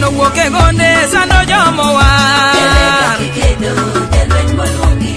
Jachien owuok e gonde sando jomowar. Ere kaka ikedo jalweny moluongi?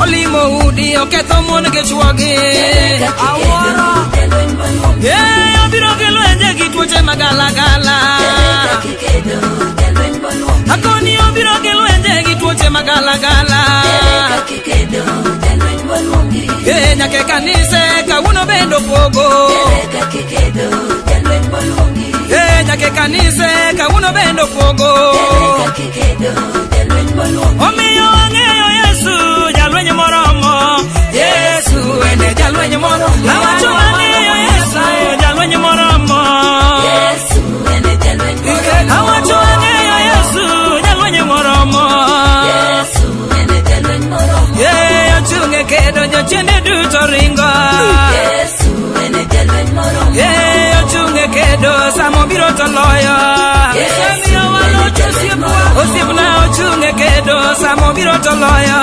Olimo udi oketho mon gi chwogi. Ere kaka ikedo jalweny moluongi? Eh, obiro gi lwenje gi tuoche magalagala. Ere kaka ikedo jalweny moluongi? Akoni obiro gi lwenje gi tuoche magalagala. Ere kaka ikedo jalweny moluongi? Eh, nyaka e kanise kawuono bende opogo. Ere kaka ikedo jalweny moluongi? Eh, nyaka e kanise kawuono bende opogo. Ere kaka ikedo jalweny moluongi? Omiyo ang'eyo Yesu jalweny moromo. Yesu en e jalweny moromo. Awacho ang'eyo Yesu jalweny moromo. Yesu en e jalweny moromo. Awacho ang'eyo Yesu jalweny moromo. Yesu en e jalweny moromo. Eh, ochung' e kedo jochiende duto ringo. Yesu en e jalweny moromo. Eh, ochung' e kedo samobiro to loyo. Yesu en e jalweny moromo. Osiepna ochung' e kedo samobiro to loyo.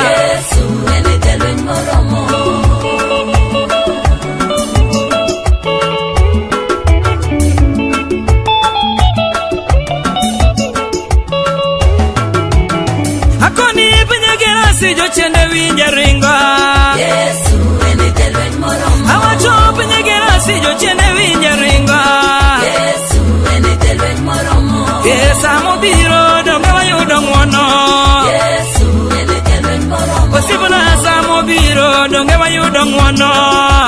Yesu en e jalweny moromo. Akoni piny Gerasi jochiende winje ringo. Yesu en e jalweny moromo. Awacho piny Gerasi jochiende winje ringo. Yesu en e jalweny moromo. E samobiro donge wayudo ng'uono. Yesu en e jalweny moromo. Osiepna samobiro donge wayudo ng'uono.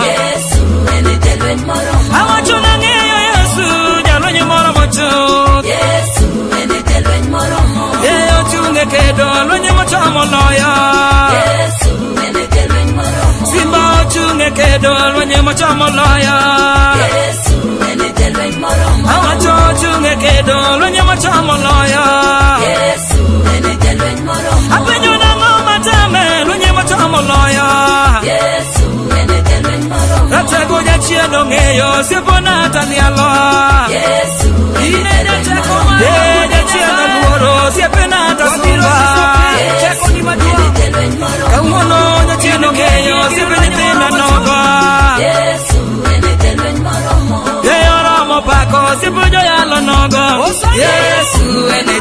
Yesu en e jalweny moromo. Awacho nang'eyo Yesu jalweny moromo chuth. Yesu en e jalweny moromo. E ochung' e kedo lwenje mochomo loyo. Yesu en e jalweny moromo. Simba ochung' e kedo lwenje mochomo loyo. Yesu en e jalweny moromo. Awacho ochung' e kedo lwenje mochomo loyo. Yesu en e jalweny moromo. Apenjo nang'o matame lwenje mochomo loyo. Yesu en e jalweny moromo. Ratego jachien ong'eyo osiepona tanialo. Yesu en e jalweny moromo. Eh, jachien oluoro osiepena tasunga. Yesu en e jalweny moromo. Kawuono jachien ong'eyo osiepe nyithinda nogo. Yesu en e jalweny moromo. Eh, oromo pako osiepe joyalo nogo. Yesu en e